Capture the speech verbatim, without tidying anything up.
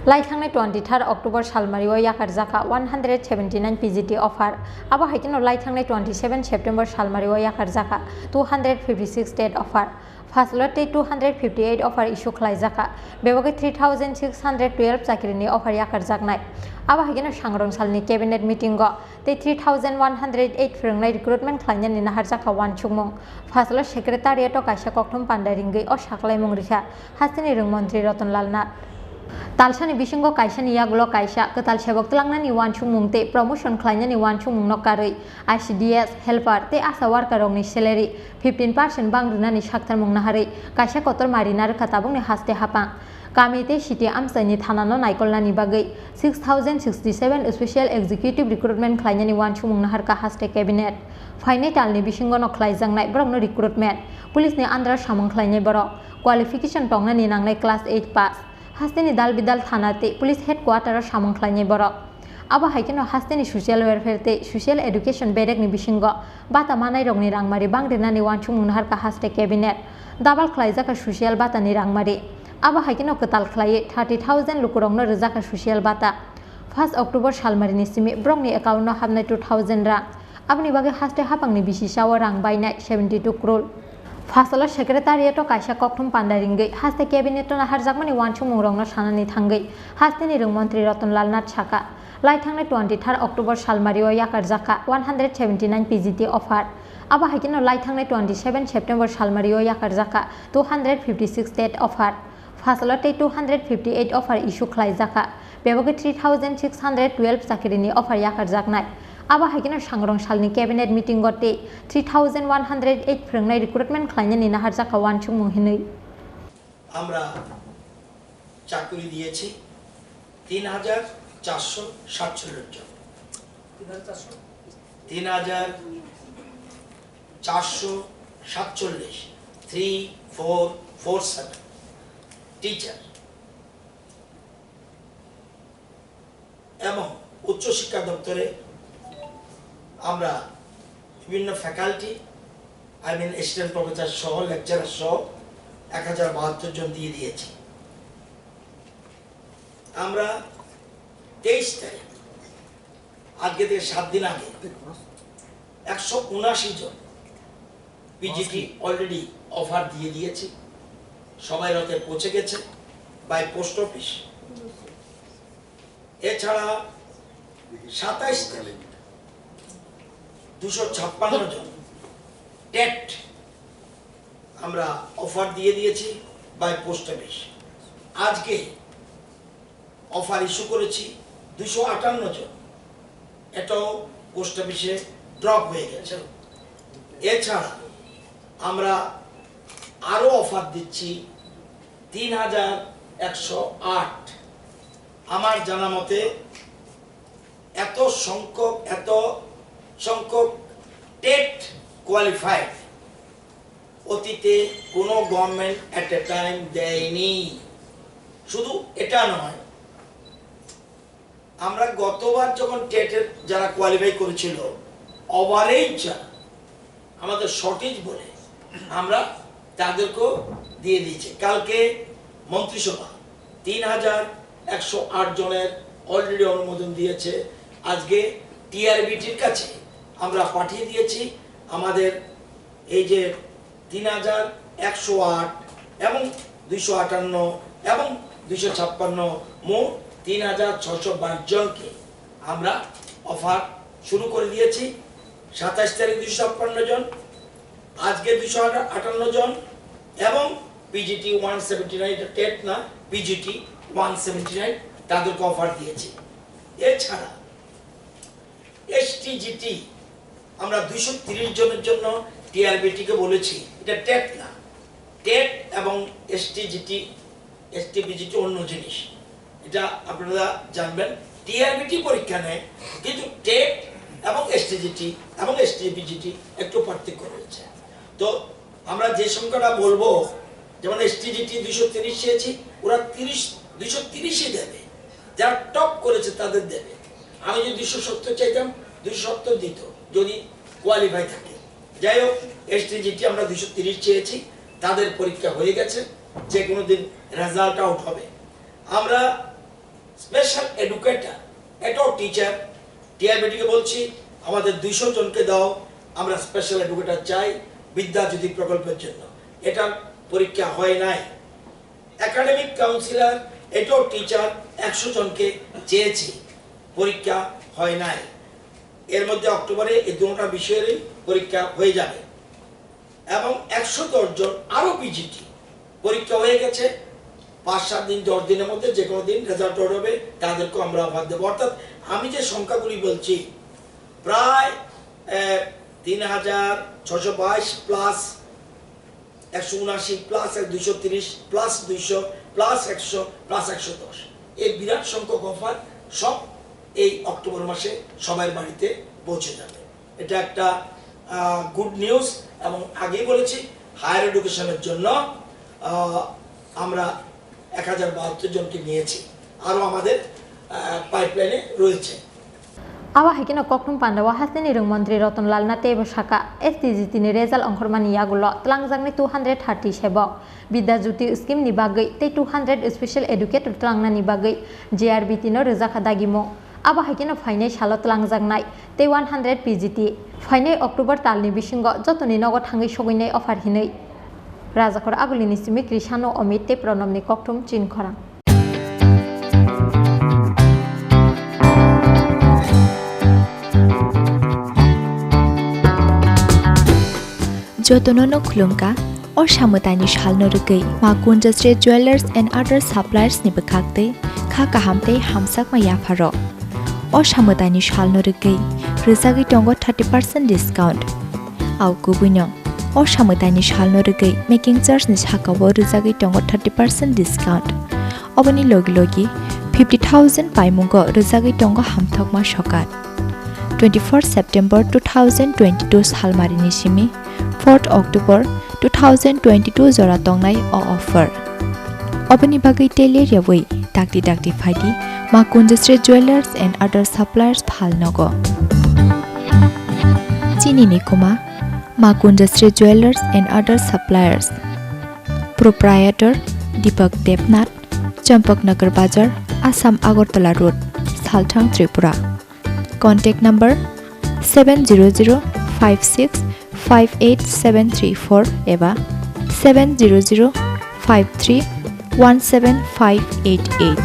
Lai thangnai twenty-third October salmario yakarjakha one hundred seventy-nine P G T offer. Abo hai kheno lai thangnai twenty-seven September salmario yakarjakha two hundred fifty-six TET offer. First lot tei two hundred fifty-eight offer issue khlaijakha. Bebagwi three thousand six hundred twelve chakrini offer yakarjaknai. Abo hai kheno sangrong salni cabinet meeting o tei three thousand one hundred eight phwrwngnai recruitment khlainani naharjakha uansukmung. First lot secretariat o kaisa kokthum panda ringwi o saklaimung rikha hasteni rwng montri Ratan Lal Nath. Talsani bisingo kaisani yagulo kaisa kwtal sebok twlangnani uansukmung tei promotion khlainani uansukmungno karwi I C D S, helper tei asha worker rokni salary fifteen percent bang rwnani saktharmung naharwi kaisa kotor mari narwkha tabukni haste hapang. Kami tei city amchaini thanano naikolnani bagwi six thousand sixty-seven special executive recruitment khlainani uansukmung naharkha haste cabinet. Phainai talni bisingono khlaijaknai borokno recruitment, police ni under samung khlainai borok, qualification tongnani nangnai class eight pass. Hasteni dal bidal thana tei police headquarter o samung khlainai borok. Abo hai kheno hasteni social welfare tei social education bedekni bisingo bata manairokni rangmari bang rinani uansukmung naharkha haste cabinet. Double khlaijakha social batani rangmari. Abo hai kheno kwtal khlaiwi thirty thousand lukurokno rwjakha social bata. First October salmarini simi borokni account no hapnai two thousand rang. Aboni bagwi haste hapangni bisisao rang bainai seventy-two crore. Phasalao secretariat o kaisa kokthum panda ringwi haste cabinet o naharjakmani uansukmungrokno sanani thangwi hasteni rwng montri Ratan Lal Nath sakha, lai thangnai twenty-third October salmario yakarjakha one hundred seventy-nine P G T offer. Abo hai kheno lai thangnai twenty-seven September salmario yakarjakha two hundred fifty-six TET offer. Phasalao tei two hundred fifty-eight offer issue khlaijakha. Bebagwi three thousand six hundred twelve chakrini offer yakarjaknai. Abo hai kheno sangrong salni cabinet meeting o tei three thousand one hundred eight phwrwngnai recruitment khlainani naharjakha uansukmung hinwi. আমরা চাকরি দিয়েছি তিন হাজার চারশো সাতচল্লিশ জন। তিন হাজার চারশো সাতচল্লিশ, three four four seven teacher এবং উচ্চশিক্ষা দপ্তরে আমরা বিভিন্ন faculty, I mean assistant professor সহ, লেকচারার সহ এক হাজার বাহাত্তর জন দিয়ে দিয়েছি। আমরা তেইশ তারিখ, আজকে থেকে সাত দিন আগে একশো উনাশি জন পিজিটি অলরেডি অফার দিয়ে দিয়েছি, সবাই রাতে পৌঁছে গেছে বাই পোস্ট অফিস। এছাড়া সাতাইশ তারিখ দুশো ছাপ্পান্ন জন টেট আমরা অফার দিয়ে দিয়েছি বাই পোস্ট অফিস। আজকে অফার ইস্যু করেছি দুশো আটান্ন জন, এটাও পোস্ট অফিসে ড্রপ হয়ে গেছে। এছাড়া আমরা আরও অফার দিচ্ছি তিন হাজার একশো আট। আমার জানা মতে এত সংখ্যক, এত সংখ্যক টেট কোয়ালিফাইড অতীতে কোনো গভর্নমেন্ট অ্যাট এ টাইম দেয়নি। শুধু এটা নয়, আমরা গতবার যখন টেটের যারা কোয়ালিফাই করেছিল, ওভারেজ যারা আমাদের শর্টেজ বলে আমরা তাদেরকেও দিয়ে দিয়েছি। কালকে মন্ত্রিসভা তিন হাজার একশো আট জনের অলরেডি অনুমোদন দিয়েছে। আজকে টিআরবিটির কাছে আমরা পাঠিয়ে দিয়েছি আমাদের এই যে তিন হাজার একশো আট এবং দুইশো আটান্ন এবং দুইশো ছাপ্পান্ন, মোট তিন হাজার ছশো বাইশ জনকে আমরা অফার শুরু করে দিয়েছি। সাতাইশ তারিখ দুইশো ছাপ্পান্ন জন, আজকে দুইশো আটান্ন জন এবং পিজিটি ওয়ান সেভেন্টি নাইন, এটা টেট না, পিজিটি ওয়ান সেভেন্টি নাইন, তাদেরকে অফার দিয়েছি। এছাড়া এসটিজিটি আমরা দুইশো তিরিশ জনের জন্য টিআরবিটিকে বলেছি, এটা টেট না। টেট এবং এসটিজিটি, এসটিপিজিটি অন্য জিনিস, এটা আপনারা জানবেন। টিআরবিটি পরীক্ষা নেয়, কিন্তু টেট এবং এসটিজিটি এবং এসটিপিজিটি একটু পার্থক্য রয়েছে। তো আমরা যে সংখ্যাটা বলবো, যেমন এসটিজিটি দুইশো তিরিশ চেয়েছি, ওরা তিরিশ, দুইশো তিরিশই দেবে, যারা টপ করেছে তাদের দেবে। আমি যদি দুইশো সত্তর চাইতাম, দুইশো সত্তর দিত, যদি কোয়ালিফাই থাকে। যাই হোক, এসটিজিটি আমরা দুইশো তিরিশ চেয়েছি, তাদের পরীক্ষা হয়ে গেছে, যে কোনো দিন রেজাল্ট আউট হবে। আমরা স্পেশাল এডুকেটর, এটাও টিচার, টিআরবিটিকে বলছি, আমাদের দুইশো জনকে দাও, আমরা স্পেশাল এডুকেটর চাই বিদ্যা জ্যোতি প্রকল্পের জন্য। এটার পরীক্ষা হয় নাই। একাডেমিক কাউন্সিলর, এটাও টিচার, একশো জনকে চেয়েছি, পরীক্ষা হয় নাই। এর মধ্যে অক্টোবরে এই দুটো বিষয়েরই পরীক্ষা হয়ে যাবে। এবং একশো দশ জন আরও পিজিটি পরীক্ষা হয়ে গেছে। পাঁচ সাত দিন, দশ দিনের মধ্যে যে কোনো দিন রেজাল্ট আউট হবে, তাদেরকেও আমরা অফার দেবো। অর্থাৎ আমি যে সংখ্যাগুলি বলছি, প্রায় আহ, তিন হাজার ছশো বাইশ প্লাস একশো উনআশি প্লাস এক দুইশো তিরিশ প্লাস দুইশো প্লাস একশো প্লাস একশো দশ, এই বিরাট সংখ্যক অফার সব এই অক্টোবর মাসে সবার বাড়িতে পৌঁছে যাবে। এটা একটা গুড নিউজ। এবং আগেই বলেছি, হায়ার এডুকেশনের জন্য আহ, আমরা এক হাজার বাহাত্তর জনকে নিয়েছি, আরও আমাদের পাইপলাইনে রয়েছে। Abo hai kheno kokthum pandao hasteni rwng montri Roton Lal Nath teibo saka, S T G T ni result ongkhormani yagulo twlangjaknai two hundred thirty sebok Bidya Jyoti scheme ni bagwi tei two hundred special educator twlangnani bagwi J R B T no rwjakha dagimung. Abo hai kheno phainai salo twlangjaknai tei one hundred P G T phainai October talni bisingo jotoni nogo thangwi sogwinai offer hinwi. Rajakhor Agulini simi Krisano Omit tei Pronomni kokthum chinkhorang. Jotono no khulumkha, o samwtaini salno rwgwi Ma Kunjasri Jewellers and Other Suppliers ni bwkhak twi kha kaham tei hamsakma yapharo. O samwtaini salno rwgwi rwjagwi tongo thirty percent discount. Au kubuino, o samwtaini salno rwgwi making charge ni sakao rwjagwi tongo thirty percent discount. Oboni logi logi fifty thousand paimungo rwjagwi tongo hamthokma sokat. Twenty-four September two thousand twenty-two salmarini simi fourth October two thousand twenty-two jora tongnai o offer. Oboni bagwi tei ler yawi dakti dakti phaidi Ma Kunjasri Jewellers and Other Suppliers phal nogo. Chini ni kuma Ma Kunjasri Jewellers and Other Suppliers. Proprietor Deepak Debnath, Champaknagar Bazar, Assam Agartala Road, Salthang, Tripura. Contact number seven zero zero five six five eight seven three four eba seven zero zero five three one seven five eight eight.